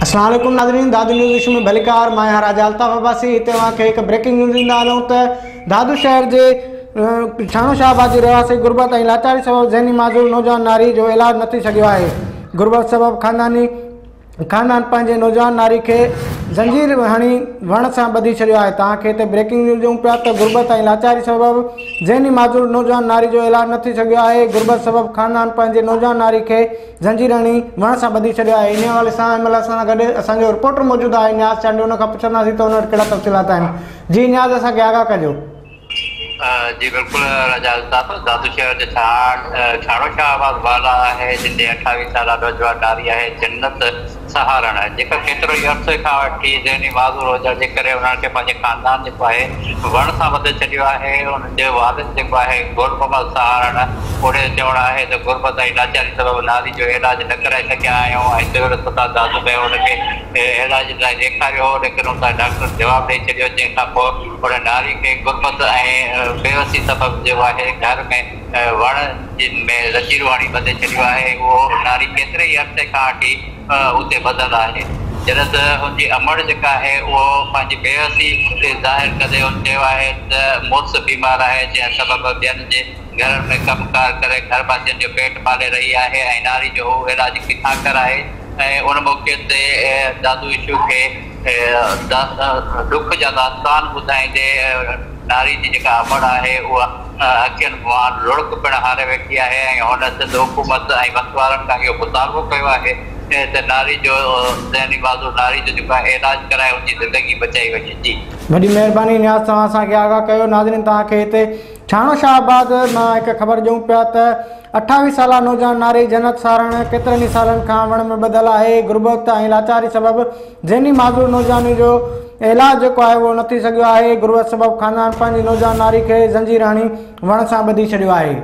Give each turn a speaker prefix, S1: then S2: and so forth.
S1: السلام عليڪم ناظرين دادو نيوز ايشو ۾ ڀليڪار مان آهيان راجا الطاف عباسي هتي اوهان کي هڪ بريڪنگ نيوز ڏيندا هلون ته دادو شهر جي ڇاڻو شاهه آباد جي رهواسي غربت ۽ لاچاري سبب ذهني معذور نوجوان ناري جو علاج نه ٿي سگهيو آهي غربت سبب خانداني خاندان پنهنجي نوجوان ناري کي زنجير هڻي وڻ سان ٻڌي ڇڏيو آهي. توهان کي هتي بريڪنگ نيوز ڏيون پيا ته غربت ۽ لاچاري سبب ذهني معذور نوجوان ناري جو علاج نه ٿي سگهيو آهي. غربت سبب خاندان پنهنجي نوجوان ناري کي زنجير هڻي وڻ سان ٻڌي ڇڏيو آهي. انهي حوالي سان هن مهل اسان سان گڏ اسان جو رپورٽر موجود آهي نياز چانڊيو ان کان پڇنداسين ته ان وٽ ڪهڙا تفصيلات آهن. جي نياز اسان کي آگاهه ڪجو.
S2: جي بلڪل راجا الطاف، دادو شهر جي ڇاڻو شاهه آباد والا آهي جتي 28 سالا نوجوان ناري آهي جنت سهارڻ جيڪا ڪيترو ئي عرصي کان وٺي ذهني معذور هجڻ جي ڪري انهن کي پنهنجي خاندان جيڪو آهي وڻ سان ٻڌي ڇڏيو آهي انهن جو والد جيڪو آهي گل محمد سهارڻ ان جو چوڻ آهي ته غربت ۽ لاچاري سبب ناري جو علاج نه ڪرائي سگهيا آهيون ۽ سول اسپتال دادو ۾ ان کي علاج لاء ڏيکاريو هو ليڪن اتان ڊاڪٽرن جواب ڏئي ڇڏيو جنهن کان پوء ان ناري کي غربت ۽ بيوسي سبب جيڪو آهي گهر ۾ وڻ ۾ زنجيرون هڻي ٻڌي ڇڏيو آهي. اهو ناري ڪيتري ئي عرصي کان وٺي اتي ٻڌل آهي. جڏهن ته ان جي امڙ جيڪا آهي اهو پنهنجي بيوسي ظاهر ڪندي هن چيو آهي ته مڙس بيمار آهي جنهن سبب ٻين جي گهرن ۾ ڪم ڪار ڪري گهر ڀاتين جو پيٽ پالي رهي آهي ۽ ناري جو هو علاج ڪٿان ڪرائي ۽ ان موقعي تي دادو اشو کي ڏک جا داستان ٻڌائيندي ناري جي جيڪا امڙ آهي اها اکين مان لڙڪ پڻ هاري ويٺي آهي ۽ هن سنڌ حڪومت ۽ وس وارن کان اهو مطالبو ڪيو آهي ته ناري جو ذهني معذور ناري جو جيڪو آهي علاج ڪرائي ان جي زندگي بچائي وڃي جي.
S1: وڏي مهرباني نياز توهان اسان کي آگاهه ڪيو ناظرين توهان کي هتي ڇاڻو شاهه آباد مان هڪ خبر ڏيون پيا ته 28 سالا نوجوان ناري جنت سارڻ ڪيترن ئي سالن کان وڻ ۾ ٻڌل آهي غربت ۽ لاچاري سبب ذهني معذور نوجواني جو علاج جيڪو آهي اهو نه ٿي سگهيو آهي غربت سبب خاندان پنهنجي نوجوان ناري کي زنجير هڻي وڻ سان ٻڌي ڇڏيو آهي.